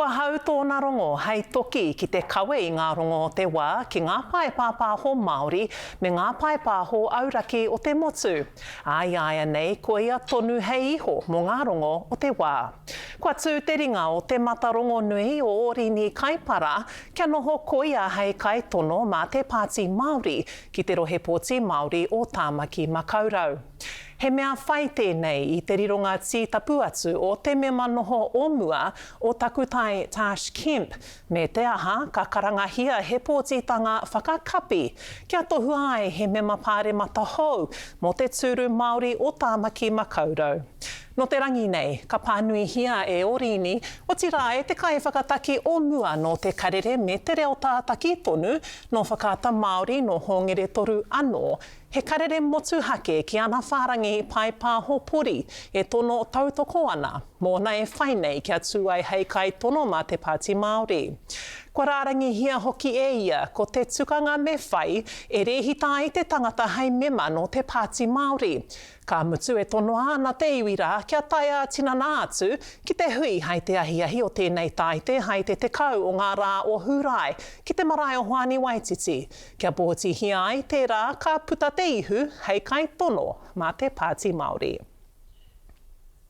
Kua hau tōna rongo hei toki ki te kawe i ngā rongo o te wā ki ngā pae pāpāho Māori me ngā pae pāho auraki o te motu. Ā, i a ia nei, ko ia tonu hei iho mō ngā rongo o te wā. Kua tū te ringa o te mata rongonui o Ōrini Kaipara kia noho ko ia hei kaitono mā te Pāti Māori ki te rohe pōti Māori o Tāmaki Makaurau. He mea whai tēnei i te rironga tītapu atu o te mema noho o mua o Takutai Tarsh Kemp, me te aha ka karangahia he pōtitanga whakakapi kia tohua ai he mema pāremata hou mō te tūru Māori o Tāmaki Makaurau. Nō te rangi nei, ka pānuihia e Orīni, otirā e te kaiwhakataki o mua nō Te Karere me te reo tātaki tonu, nō Whakaata Māori, nō Hōngere Toru anō, He karere motuhake ki ana whārangi pae pāho pori e tono tautoko ana, mōna e whai nei kia tū ai hei kaitono mā te Pāti Māori. Kua rārangihia hoki e ia ko te tukanga me whai e rēhita ai te tangata hei mema nō te Pāti Māori. Ka mutu e tonoa ana te iwi rā kia tae ā-tinana atu ki te hui hai te ahiahi o tēnei Tāite hai te 10 o ngā rā o Hūrae ki te marae o Hoani Waititi. Kia pōtihia ai tērā ka puta te ihu hei kaitono mā te Pāti Māori.